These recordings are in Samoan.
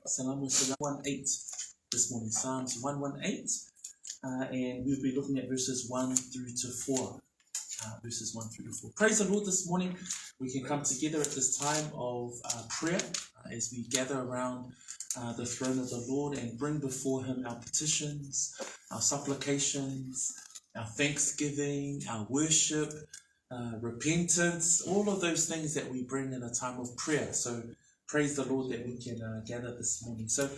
Salamo 118 this morning, Psalms 118, uh, and we'll be looking at verses 1 through to 4. Uh, verses 1 through to 4. Praise the Lord this morning. We can come together at this time of uh, prayer uh, as we gather around uh, the throne of the Lord and bring before Him our petitions, our supplications, our thanksgiving, our worship, uh, repentance, all of those things that we bring in a time of prayer. So praise the Lord that we can uh, gather this morning. So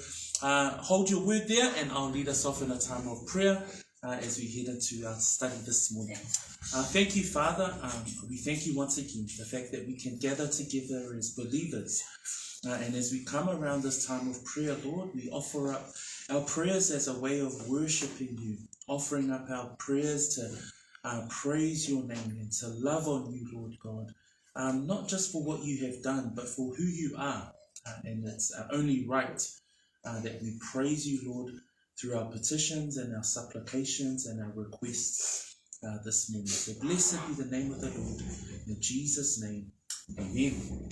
uh, hold your word there, and I'll lead us off in a time of prayer uh, as we head into our study this morning. Uh, thank you, Father. Um, we thank you once again for the fact that we can gather together as believers. Uh, and as we come around this time of prayer, Lord, we offer up our prayers as a way of worshiping you, offering up our prayers to uh, praise your name and to love on you, Lord God, um, not just for what you have done, but for who you are. Uh, and it's uh, only right uh, that we praise you, Lord, through our petitions and our supplications and our requests uh, this morning. So blessed be the name of the Lord. In Jesus' name, amen.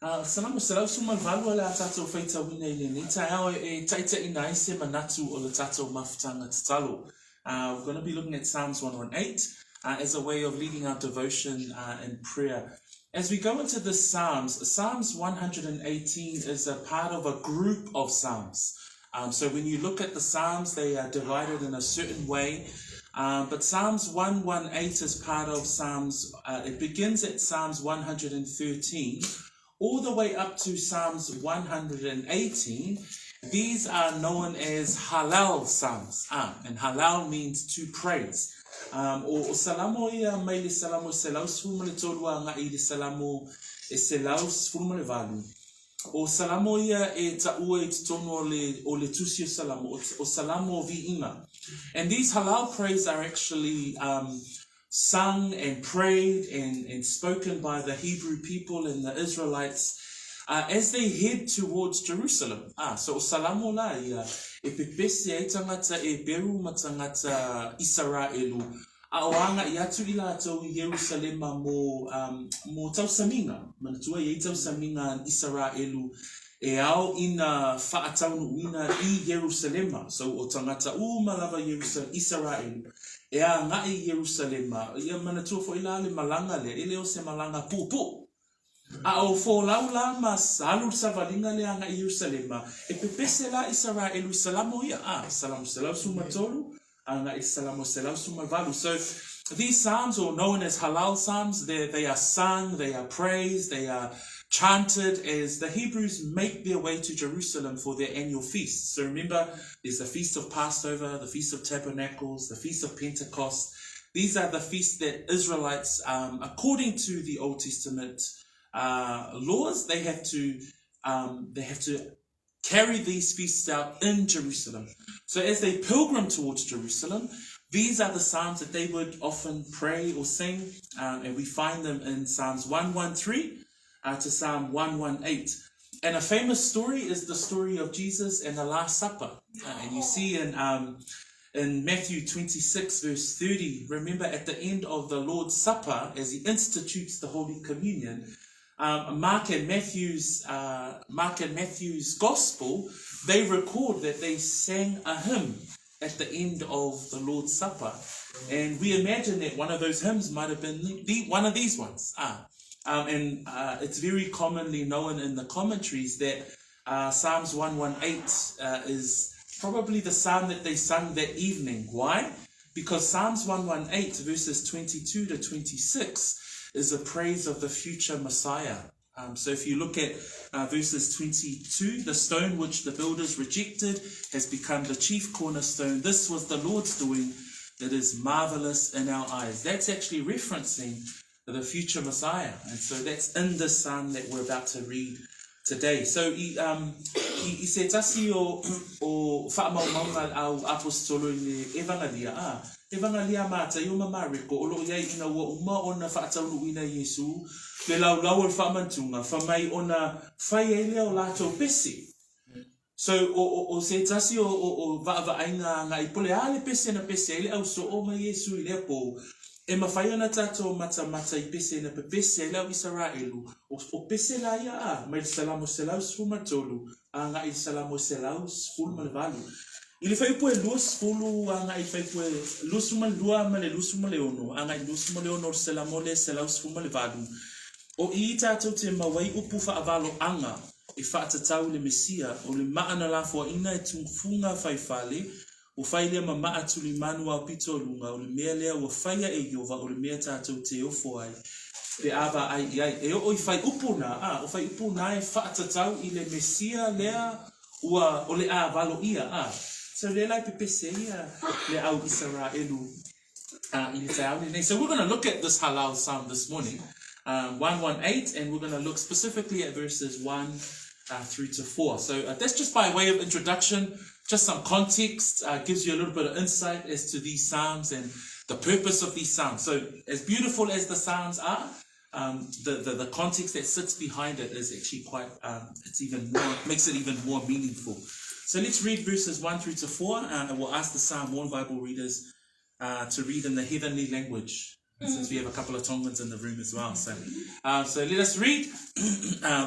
Uh, Salamo selau suma valu le a tātou whaitauina i lenei taeao e, e taitaina ai se manatu o le tātou mafutanga tatalo. Uh, we're going to be looking at Psalms 118 uh, as a way of leading our devotion uh, in prayer. As we go into the Psalms, Psalms 118 is a part of a group of Psalms. Um, so when you look at the Psalms, they are divided in a certain way. Um, but Psalms 118 is part of Psalms, uh, it begins at Psalms 113 all the way up to Psalms 118. These are known as Hallel Psalms. Ah, and Hallel means to praise. Um, o, o Salamo ia mai le Salamo selau sefulu ma le tolu agai i le Salamo e selau sefulu ma le valu. O Salamo ia e taua i totonu o le, o le tusi o Salamo, o, o Salamo Viiga. And these halal praise are actually um, sung and prayed and, and spoken by the Hebrew people and the Israelites uh, as they head towards Jerusalem. Ah, so o Salamo la ia, e pepese ai tangata e Beru ma tangata Isaraelu A o āngaʻi atu i lātou i Ierusalema mō, um, mō tausamiga, manatua i ai tausamiga an Isaraelu e ao ina faataunuuina i Ierusalema. So o tagata uma lava Ierusa, Isaraelu e āngaʻi i Ierusalema, ia manatua foʻi la le malaga lea, e le o se malaga puupuu. A o folau la ma alu le savaliga lea agaʻi i Ierusalema, e pepese la Isaraelu i Salamo ia, a, Salamo 113, agaʻi Salamo 118. So, these psalms, or known as halal psalms, they, they are sung, they are praised, they are chanted as the Hebrews make their way to Jerusalem for their annual feasts. So remember, there's the Feast of Passover, the Feast of Tabernacles, the Feast of Pentecost. These are the feasts that Israelites, um, according to the Old Testament uh, laws, they have to um, they have to carry these feasts out in Jerusalem. So as they pilgrim towards Jerusalem, these are the psalms that they would often pray or sing, um, and we find them in Psalms 113 uh, to Psalm 118. And a famous story is the story of Jesus and the Last Supper. Uh, and you see in um, in Matthew 26, verse 30, remember at the end of the Lord's Supper, as he institutes the Holy Communion, um, Mark and Matthew's uh, Mark and Matthew's Gospel, they record that they sang a hymn at the end of the Lord's Supper, and we imagine that one of those hymns might have been the, one of these ones. Ah, um, and uh, it's very commonly known in the commentaries that uh, Psalms 118 uh, is probably the psalm that they sung that evening. Why? Because Psalms 118, verses 22 to 26, is a praise of the future Messiah. Um, so if you look at uh, verses 22, the stone which the builders rejected has become the chief cornerstone. This was the Lord's doing. It is marvelous in our eyes. That's actually referencing the future Messiah. And so that's in the psalm that we're about to read today. So i, um, i, i se tasi o, o whaamaumaunga au apostolo i le Evangalia, a, Evangalia Mātai o ma Mareko, o loo iai ina ua uma ona faataunuuina e Iesu le laulau o le faamantuga, fa mai ona fai ai lea o latou pese. So, o, o, o se tasi o, o, o vaavaaiga agaʻi po o le a le pese na pese ai le ausoo ma Iesu i lea po. E mafai ona tatou matamata i pese na pepese ai le au Isaraelu, o pese la ia a, mai le Salamo 113 agai i le Salamo 118. I le fuaiupu e 20 agai i le fuaiupu e 22 ma le 26 agai i le 26 o le Salamo lea 118, o i tatou te maua ai upu faavaloaga e faatatau i le Mesia, o le maa na lafoaina e tufuga faifale, Ua fai lea ma maa tulimanu aupito o luga, o le mea lea ua faia e Ieova, o le mea tatou te ofo ai pe a vaai i ai. E oo i faiupu na, a, o faiupu na e faatatau i le Mesia lea ua, o le a valoia, a. So lea la e pepese ai ia le au Isaraelu i le taeao lenei. So we're going to look at this halal psalm this morning, 118, and we're going to look specifically at verses 1 through to 4. So that's just by way of introduction, just some context, gives you a little bit of insight as to these psalms and the purpose of these psalms. So as beautiful as the psalms are, the, the, the context that sits behind it is actually quite, it's even more, makes it even more meaningful. So let's read verses 1 through to 4, and we'll ask the Psalm 1 Bible readers to read in the heavenly language, since we have a couple of Tongans in the room as well. So, so let us read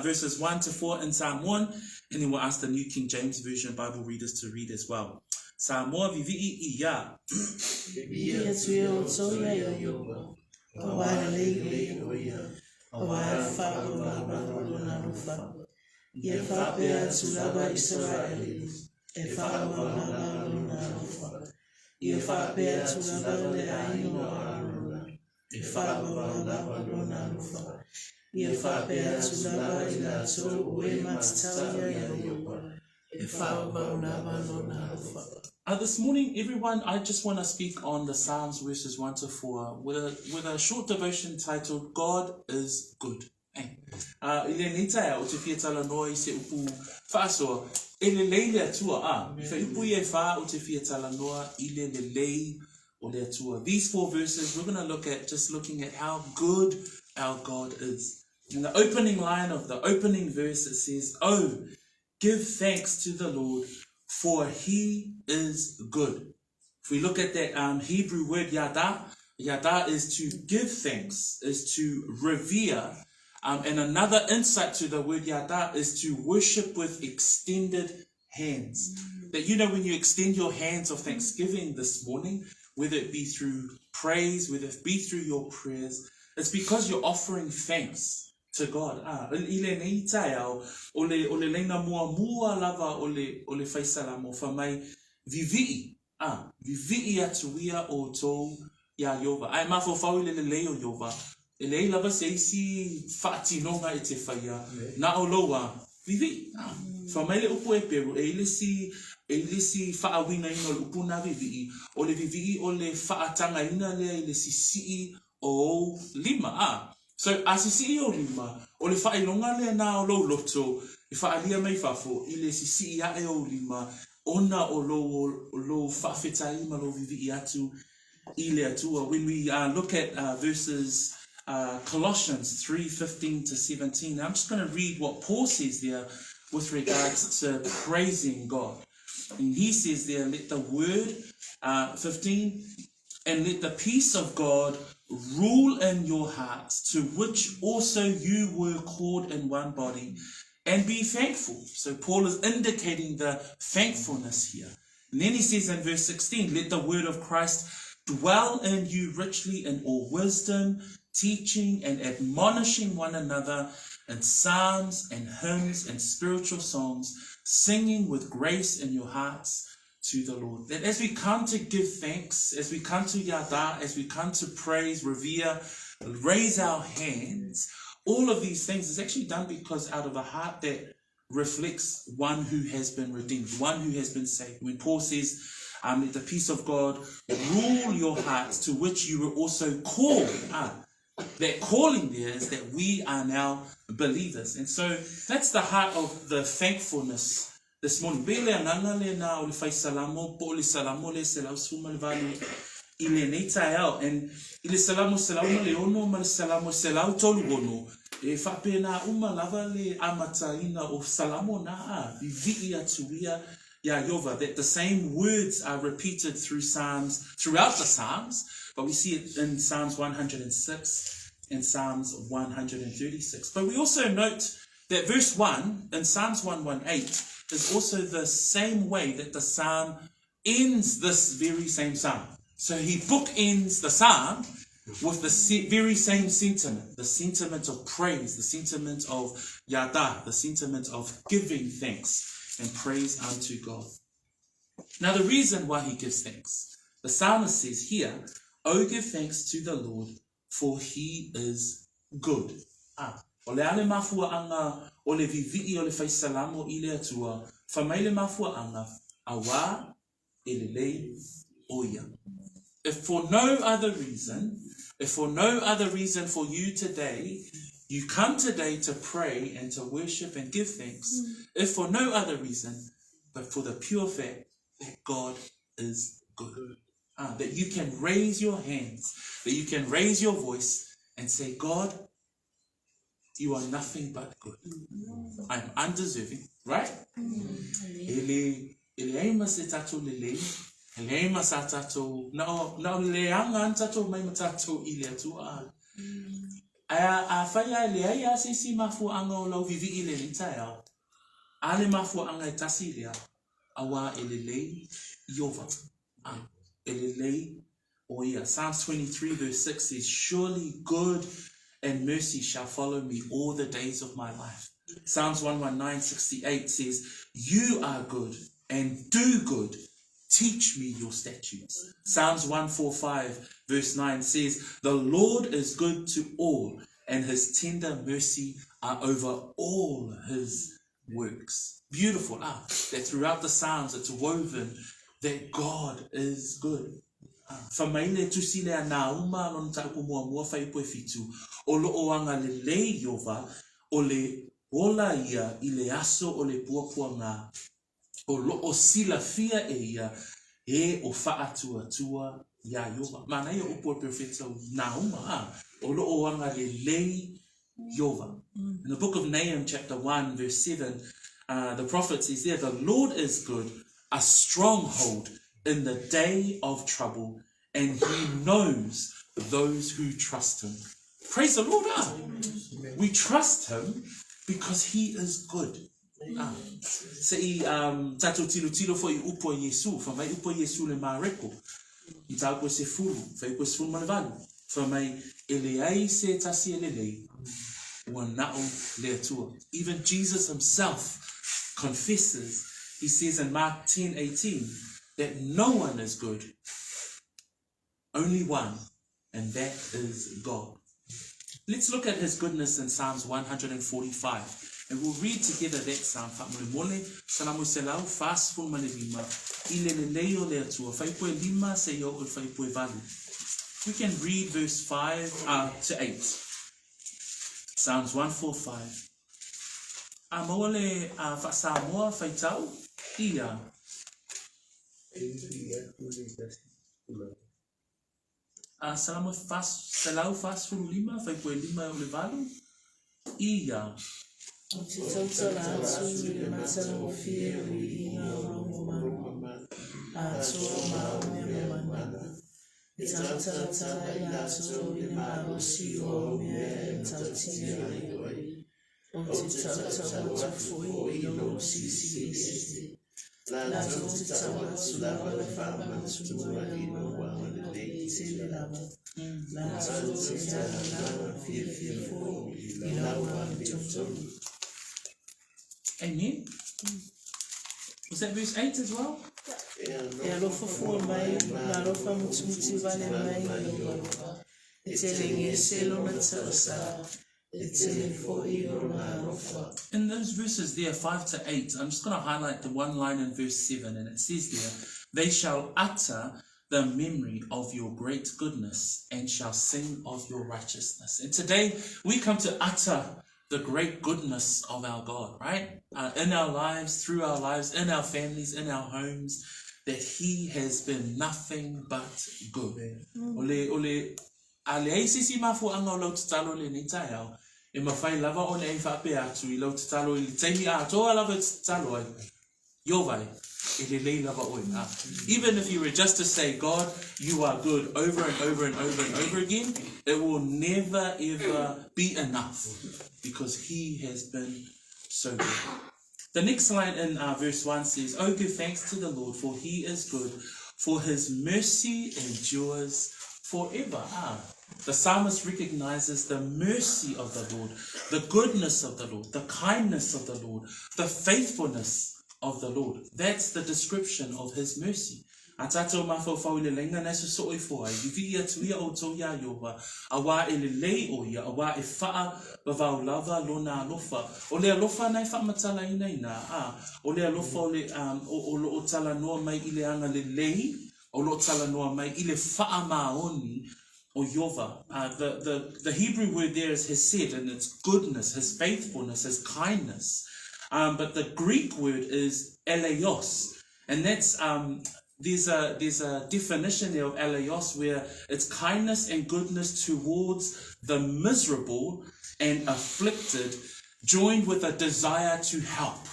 verses 1 to 4 in Psalm 1, and then we'll ask the New King James Version Bible readers to read as well. Samoa vivi'i ia. Vivi'i atu ia outou iā Ieova, Auā lelei o ia, auā e whaavavau lava lona alofa. Ia faapea atu lava Isaraelu, e whaavavau lava lona alofa. Ia faapea atu lava le aiga o Arona, e whaavavau lava lona alofa. Ia faapea atu lava i latou o e matatau iā Ieova, e whaavavau lava lona alofa. This morning, everyone, I just want to speak on the Psalms verses 1 to 4 with a, with a short devotion titled, God is Good. Eh. I lenei taeao, ou te fia talanoa i se upu faasoa, e lelei le Atua. A, i whaiupu ia e whā, ou te fia talanoa i le lelei o le Atua. These four verses, we're going to look at just looking at how good our God is. In the opening line of the opening verse, it says, Oh, give thanks to the Lord, for he is good. If we look at that Hebrew word yada, yada is to give thanks, is to revere. And another insight to the word yada is to worship with extended hands. That you know, when you extend your hands of thanksgiving this morning, whether it be through praise, whether it be through your prayers, it's because you're offering thanks to God. Ah, i lenei taeao, o le, o le leina muamua lava o le, o le faisalamo, fa mai, vivii, ah, vivii atu ia outou iā Ieova. Ae mafaufau i le lelei o Ieova, e leai lava se isi faatinoga e te faia, na o lou a, vivii. Ah, fa mai le upu Heperu, e i le isi, e i le isi faauigaina o le upu na vivii, o le vivii o le faatagaina lea i le sisii o ou lima. A, so, a sisii ou lima, o le faailoga lena o lou loto e faaalia mai fafo i le sisii ae o ou lima ona o lou, lou faafetai ma lou vivii atu i le Atua. When we look at verses Colossians 3:15 to 17, I'm just going to read what Paul says there with regards to praising God. And he says there, let the word, 15, and let the peace of God rule in your hearts, to which also you were called in one body, and be thankful. So Paul is indicating the thankfulness here. And then he says in verse 16, let the word of Christ dwell in you richly in all wisdom, teaching and admonishing one another in psalms and hymns and spiritual songs, singing with grace in your hearts to the Lord. That as we come to give thanks, as we come to yada, as we come to praise, revere, raise our hands, all of these things is actually done because out of a heart that reflects one who has been redeemed, one who has been saved. When Paul says, let the peace of God rule your hearts, to which you were also called. That calling there is that we are now believers. And so that's the heart of the thankfulness this morning. Pei le agaga lena o le fai salamo po o le salamo le 118 i lenei taeao. And i le salamo 106 ma le salamo 136, e faapena uma lava le amataina o salamo na a, vivii atu ia iā Ieova, that the same words are repeated through Psalms, throughout the Psalms, but we see it in Psalms 106 and Psalms 136. But we also note that verse 1 in Psalms 118 is also the same way that the psalm ends this very same psalm. So he bookends the psalm with the very same sentiment, the sentiment of praise, the sentiment of yada, the sentiment of giving thanks and praise unto God. Now, the reason why he gives thanks, the psalmist says here, Oh, give thanks to the Lord, for he is good. Ah, o le a le mafuaʻaga o le viviʻi o le fai salamo i le Atua, fai mai le mafuaʻaga, auā e lelei ʻo ia. If for no other reason, if for no other reason for you today, you come today to pray and to worship and give thanks, if for no other reason, but for the pure fact that God is good. Ah, that you can raise your hands, that you can raise your voice and say, God, you are nothing but good. I am undeserving, right? E le, e leai ma se tatou lelei, e leai ma sa tatou, na o, na o le leaga ana tatou mai ma tatou i le Atua. Ae a, afai a e leai a se isi mafuaaga o lau viviʻi i lenei taeao, a le mafuaaga e tasi lea, auā e lelei Ieova. A, e lelei ʻo ia. Psalms 23 verse 6 says, Surely good and mercy shall follow me all the days of my life. Psalms 119:68 says, You are good and do good. Teach me your statutes. Psalms 145 verse 9 says, The Lord is good to all, and his tender mercy are over all his works. Beautiful, ah, that throughout the Psalms it's woven that God is good. Ah, fai mai le tusi lea Nauma lona mataupu muamua fuaiupu e fitu, o loo agalelei Ieova, o le ola ia i le aso o le puapuaga, o loo silafia e ia e o faatuatua iā Ieova. Manaia upu o le perofeta o Nauma, ah, o loo agalelei Ieova. In the book of Nahum chapter 1 verse 7, the prophet says there, the Lord is good, a stronghold in the day of trouble, and he knows those who trust him. Praise the Lord, ah. We trust him because he is good. Ah. Se i um, tatou tilotilo foi i upu a Iesu, fai mai upu a Iesu le Mareko, mataupu e sefulu, fuaiupu e sefulu ma le valu, fai mai e leai se tasi e lelei, ua nao le Atua. Even Jesus himself confesses, he says in Mark 10:18 that no one is good, only one, and that is God. Let's look at his goodness in Psalms 145. And we'll read together that psalm. Faamolemole, Salamo selau, fasefulu ma le lima, i le lelei o le Atua, fuaiupu e lima seia oo i le fuaiupu e valu. We can read verse 5 to 8. Psalms 145. A maua le faa-Samoa faitau, ia. A Salamo 145, fuaiupu e lima e oo i le valu, ia. Ou te tautala atu i le matagofie o le viiga o lou mamalu, atoa ma au mea mamana. E tautalatala ai latou i le malosi o au mea e matautia ai oe. Ou te tautau atu foi i lou Silisili Ese. Latou te tau atu lava le faamanatuga i lou agalelei tele lava. Latou te lagolago fiafia foi i lau amiotonu. Amen. Was that verse 8 as well? E alofa fua mai, ma alofa mutimuti vale mai i lou alofa. E tele gese lona tausa, e tele foi o lona alofa. In those verses there, 5 to 8, I'm just going to highlight the one line in verse 7, and it says there, They shall utter the memory of your great goodness and shall sing of your righteousness. And today we come to utter the great goodness of our God, right? In our lives, through our lives, in our families, in our homes, that he has been nothing but good. O le, o le, a leai se isi mafuaaga o lau tatalo i lenei taeao, e mafai lava ona e faapea atu i lau tatalo i le taimi atoa lava e te tatalo ai. Iowa e, e lelei lava oe. Ah, even if you were just to say, God, you are good, over and over and over and over again, it will never ever be enough because he has been so good. The next line in verse 1 says, Oh, give thanks to the Lord, for he is good, for his mercy endures forever. Ah, the psalmist recognizes the mercy of the Lord, the goodness of the Lord, the kindness of the Lord, the faithfulness of the Lord. That's the description of his mercy. A tātou mafaufau i le laina na e sosoo ifo ai, i vii atu ia outou iā Iowa, auā e lelei ʻo ia, auā e faavavau lava lona alofa. O le alofa na e faamatalaina inā, a o le alofa o le, um, o, o loo talanoa mai i le agalelei, o loo talanoa mai i le faamaoni o Iowa. The, the, the Hebrew word there is hesed, and it's goodness, his faithfulness, his kindness. But the Greek word is eleos, and that's, there's a, there's a definition there of eleos where it's kindness and goodness towards the miserable and afflicted, joined with a desire to help.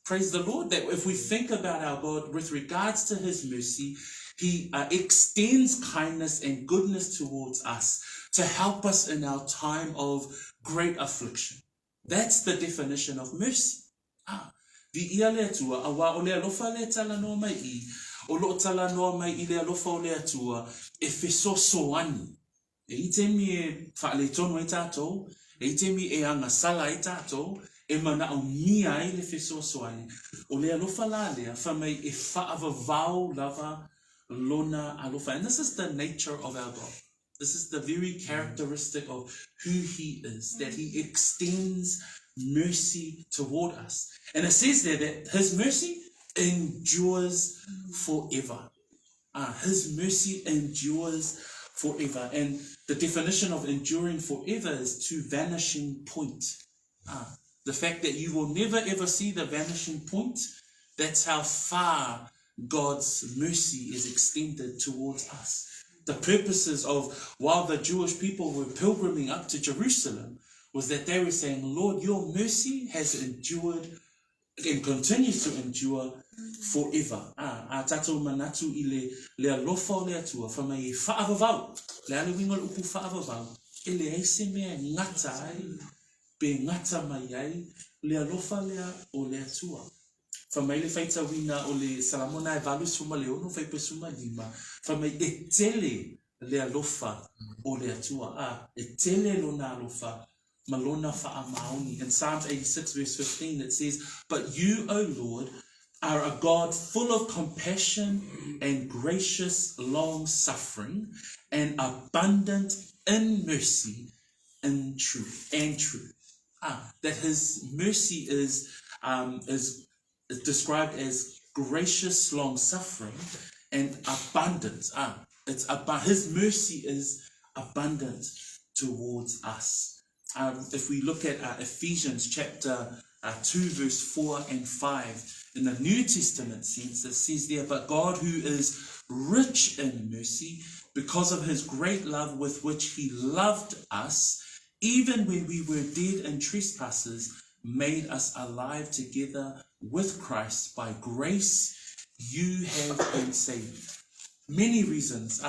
Praise the Lord that if we think about our God with regards to his mercy, he extends kindness and goodness towards us to help us in our time of great affliction. That's the definition of mercy. Ah, viia le Atua, auā o le alofa lea talanoa mai i, o loo talanoa mai i le alofa o le Atua e fesoasoani. E i taimi e faaletonu ai tātou, e i taimi e agasala ai tātou, e manaomia ai le fesoasoani, o le alofa la lea fai mai e faavavau lava lona alofa. And this is the nature of our God. This is the very characteristic of who he is, that he extends mercy toward us. And it says there that his mercy endures forever. His mercy endures forever. And the definition of enduring forever is to vanishing point. The fact that you will never ever see the vanishing point, that's how far God's mercy is extended towards us. The purposes of while the Jewish people were pilgriming up to Jerusalem was that they were saying, Lord, your mercy has endured and continues to endure forever. A, a tātou manatu i le, le alofa o le Atua, wha mai e whaavavau, le a le uiga o le upu whaavavau, e leai se mea e gata ai, pe gata mai ai, le alofa lea o le Atua. Fai mai le faitauina o le Salamo na e 86 fuaiupu 15, fai mai e tele le alofa o le Atua, a, e tele lona alofa ma lona faamaoni. In Psalms 86 verse 15 it says, But you, O Lord, are a God full of compassion and gracious long suffering and abundant in mercy in truth and truth. That his mercy is, is, is described as gracious long suffering and abundant. It's his mercy is abundant towards us. If we look at Ephesians chapter 2, verse 4 and 5, in the New Testament sense, it says there, But God who is rich in mercy, because of his great love with which he loved us, even when we were dead in trespasses, made us alive together with Christ. By grace you have been saved. Many reasons,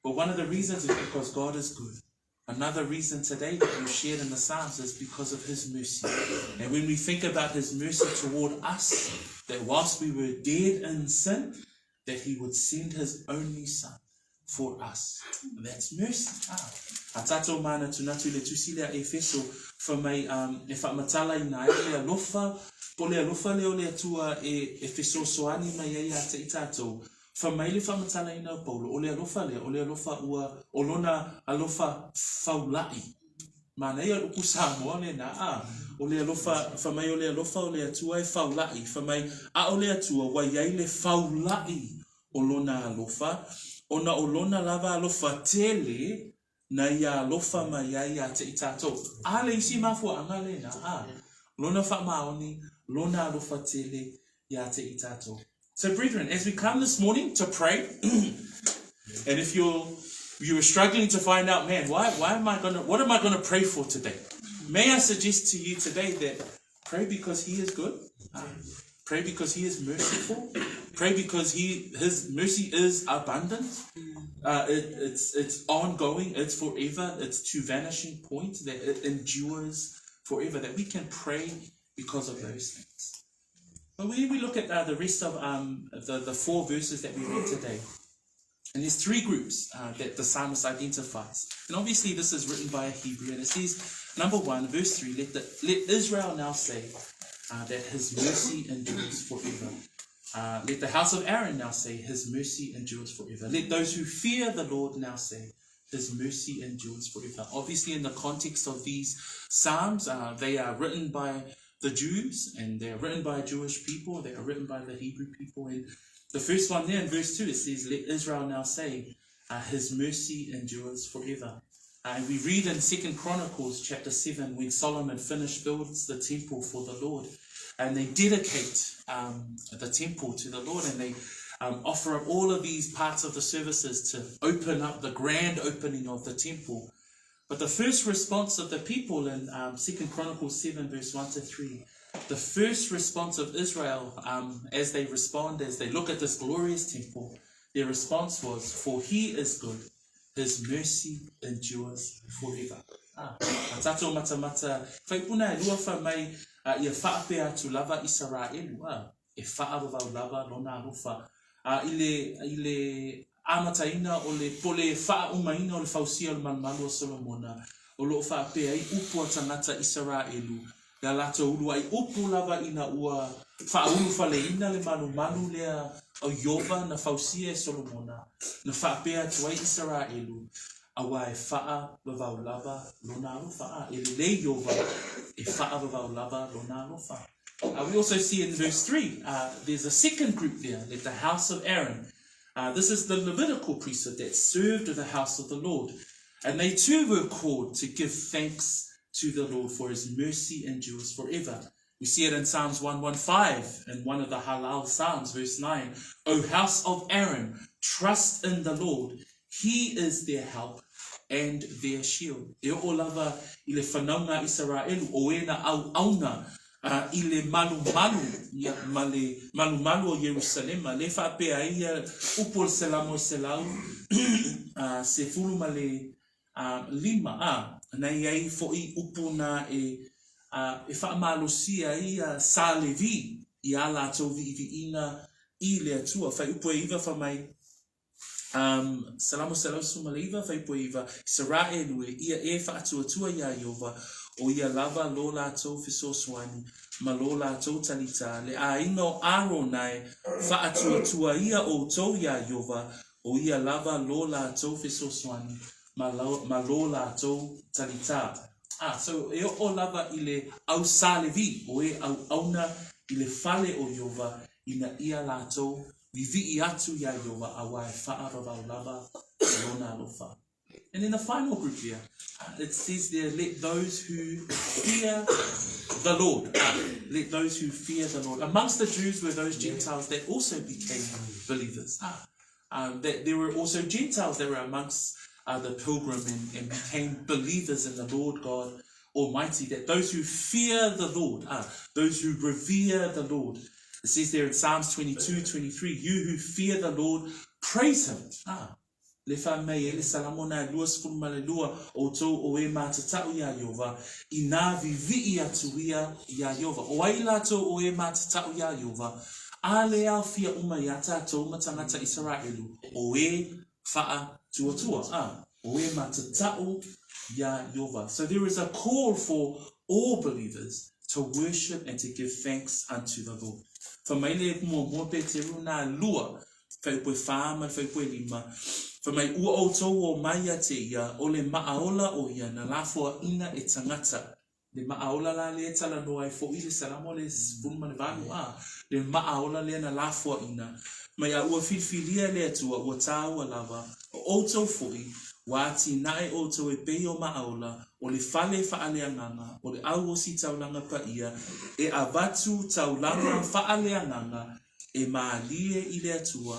but one of the reasons is because God is good. Another reason today that we shared in the Psalms is because of his mercy. And when we think about his mercy toward us, that whilst we were dead in sin, that he would send his only son for us. That's mercy. A tātou mānatunatu i le tusi lea Efeso, fai mai e faamatalaina ai le alofa, po le alofa lea o le Atua e, e fesoasoani mai ai ia te i tātou. Fai mai le faamatalaina o Paulo, o le alofa lea, o le alofa ua, o lona alofa faula'i. Manaia le upu Samoa lena, a, o le alofa, fai mai o le alofa o le Atua e faula'i, fai mai, a o le Atua ua i ai le faula'i o lona alofa, ona o lona lava alofa tele na ia alofa mai ai ia te i tātou. A le isi mafuaaga lena, a, lona faamaoni, lona alofa tele ia te i tātou. So brethren, as we come this morning to pray, and if you're you were struggling to find out, man, why, why am I gonna, what am I gonna pray for today? May I suggest to you today that pray because he is good. Pray because he is merciful. Pray because he his mercy is abundant. It, it's, it's ongoing, it's forever, it's to vanishing point, that it endures forever, that we can pray because of those things. But when we look at the rest of the, the four verses that we read today, and there's three groups that the psalmist identifies. And obviously this is written by a Hebrew, and it says, number 1, verse 3, let, the, let Israel now say that his mercy endures forever. Let the house of Aaron now say, his mercy endures forever. Let those who fear the Lord now say, his mercy endures forever. Obviously, in the context of these Psalms, they are written by the Jews, and they are written by Jewish people. They are written by the Hebrew people. And the first one there in verse 2, it says, let Israel now say, his mercy endures forever. And we read in 2 Chronicles chapter 7, when Solomon finished builds the temple for the Lord, and they dedicate the temple to the Lord, and they offer up all of these parts of the services to open up the grand opening of the temple. But the first response of the people in 2 Chronicles 7, verse 1 to 3, the first response of Israel, as they respond, as they look at this glorious temple, their response was, for he is good, his mercy endures forever. Ah, a tātou matamata, whaipuna e lua wha mai, ia whaapea atu lava Israelu, e whaavavau lava lona alofa. I le, i le amataina o le pole whaaumaina o le fausia o le malumalu o Solomona, o loo whaapea i upu a tangata Israelu, le latou ulu ai upu lava ina ua whaaulu whaleina le malumalu lea o Iova na fausia e Solomona, na whaapea atu ai Israelu, aua e whaavavau lava lona alofa. Ah, e le Iova e whaavavau lava lona alofa. We also see in verse 3, there's a second group there, let the house of Aaron. This is the Levitical priesthood that served the house of the Lord. And they too were called to give thanks to the Lord, for his mercy endures forever. We see it in Psalms 115, in one of the Hallel Psalms, verse 9. O house of Aaron, trust in the Lord. He is their help and their shield. E o lava i le whanaunga Israelu, o ena au auna, i le malu malu, ia, ma le malu malu o Yerusalema, le whaapea ia upu o le selamo i selau, se fulu ma le lima, nei ai fo'i upu nā e, e whaamalosia ia sa Levi i a lātou viiviina i le atua. Whai upu e iwa wha mai, Salamo selau suma le iwa, whai upu e iwa, Israelu e ia e whaatuatua ia Iova, o ia lava lo lātou fesoasoani, ma lo lātou talita, le āinga o Āronai, whaatuatua ia o tou ia Iova, o ia lava lo lātou fesoasoani, ma lo, ma lo lātou talita. Ah, so e o lava i le au sa Levi, o e au auna i le fale o Iova, ina ia lātou vivi'i atu ia Iova aua e whaavavau lava lona alofa. And then the final group here, it says there, let those who fear the Lord. Let those who fear the Lord. Amongst the Jews were those Gentiles that also became believers. That there were also Gentiles that were amongst the pilgrim and became believers in the Lord God Almighty. That those who fear the Lord, those who revere the Lord. It says there in Psalms 22:23, you who fear the Lord, praise him. Le wha mei e le salamo nā lua sefulu ma le lua o tou o e mātatau iā Iova, i nā vivi'i atu ia iā Iova. O ai lātou o e mātatau iā Iova, a le ao fia uma iā tātou ma tangata Isaraelu, o e whaa tuatua, o e mātatau iā Iova. So there is a call for all believers to worship and to give thanks unto the Lord. Wha mai le mua mua pe te ru nā lua, whai upu e whā ma le whai upu e lima. Wha mai ua o tau o mai a te ia, o le maaola o ia na lafoa ina e tangata. Le maaola la le tala noa e fo i le salamo le sefulu ma le valu a. Le maaola le na lafoa ina. Mai a ua filfilia le atua ua tāua lava. O outou fo'i, wa ati nae outou e pei o maaola, o le fale whaaleanganga, o le au o si taulanga pa ia, e avatu taulanga whaaleanganga, e maalie i le atua,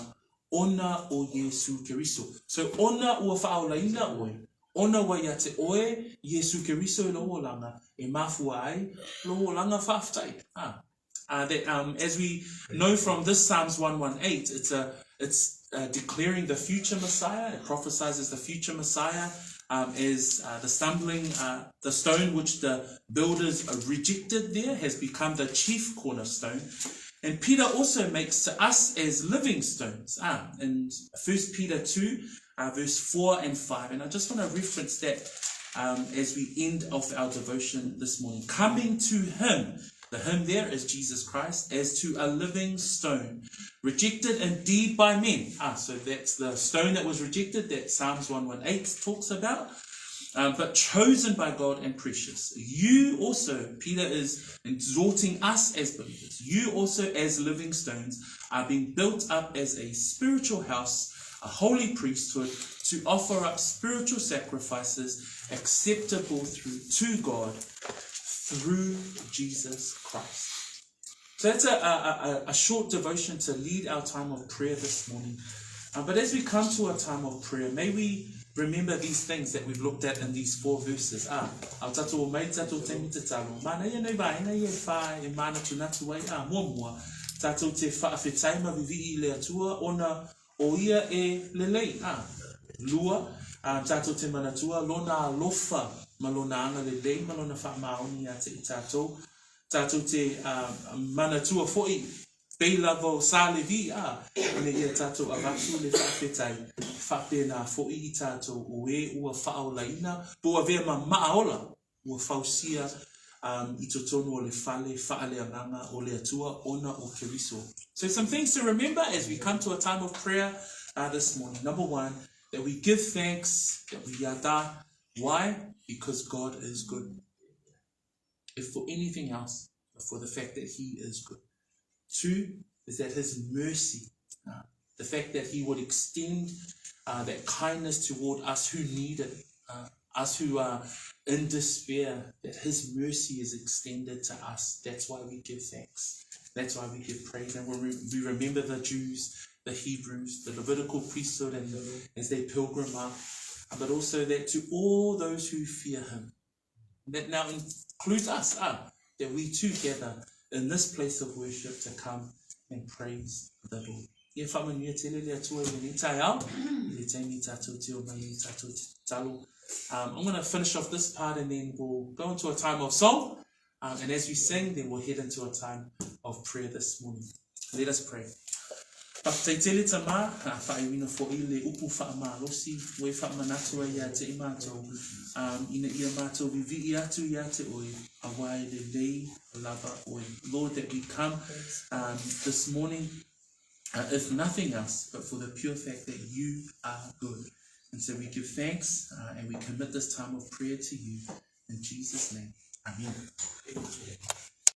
ona o Yesu Keriso. So ona ua whaolaina oe, ona ua ia te oe Yesu Keriso e lo olanga, e mafua ai lo olanga whaaftai. That as we know from this Psalms 118, it's a it's declaring the future Messiah. It prophesies the future Messiah as the stumbling, the stone which the builders rejected there has become the chief cornerstone. And Peter also makes to us as living stones. In 1 Peter 2, verse 4 and 5. And I just want to reference that as we end off our devotion this morning. Coming to him, the him there is Jesus Christ, as to a living stone, rejected indeed by men. So that's the stone that was rejected that Psalms 118 talks about. But chosen by God and precious. You also, Peter is exhorting us as believers, you also as living stones are being built up as a spiritual house, a holy priesthood, to offer up spiritual sacrifices acceptable through to God through Jesus Christ. So that's a short devotion to lead our time of prayer this morning. But as we come to a time of prayer, may we remember these things that we've looked at in these four verses. Au tātou o mai tātou te mi te talo. Mana ia nei vaena ia e whā e mana tu natu ai a mua mua. Tātou te whaawhetai ma vivi i le atua ona o ia e lelei. Lua, tātou te manatua, lona alofa ma lona anga lelei ma lona whaamaoni a te i tātou. Tātou te manatua foi pei lava o Sa Levi, ina ia tātou avatu le whaawhetai, whaapena foi i tātou o e ua whaolaina, po ua vea ma maaola, ua fausia i totonu o le fale whaaleanganga o le atua ona o Keriso. So some things to remember as we come to a time of prayer this morning. Number one, that we give thanks, that we yada. Why? Because God is good. If for anything else, but for the fact that he is good. Two, is that his mercy, the fact that he would extend that kindness toward us who need it, us who are in despair, that his mercy is extended to us. That's why we give thanks. That's why we give praise. And we remember the Jews, the Hebrews, the Levitical priesthood, and as they pilgrim up, but also that to all those who fear him, that now includes us, that we too gather in this place of worship to come and praise the Lord. Ia whaamanuia tele le atua i lenei taeao, i le taimi tātou te o mai i tātou te talo. I'm going to finish off this part and then we'll go into a time of song. And as we sing, then we'll head into a time of prayer this morning. Let us pray. Whakatei tele ta mā, whaaiwina fo'i le upu whaamalosi, ua e whaamanatu ai ia te i mātou, ina ia mātou vivi'i atu ia te oe, auā e lelei lava oe. Lord, that we come this morning, if nothing else, but for the pure fact that you are good. And so we give thanks and we commit this time of prayer to you. In Jesus' name, amen.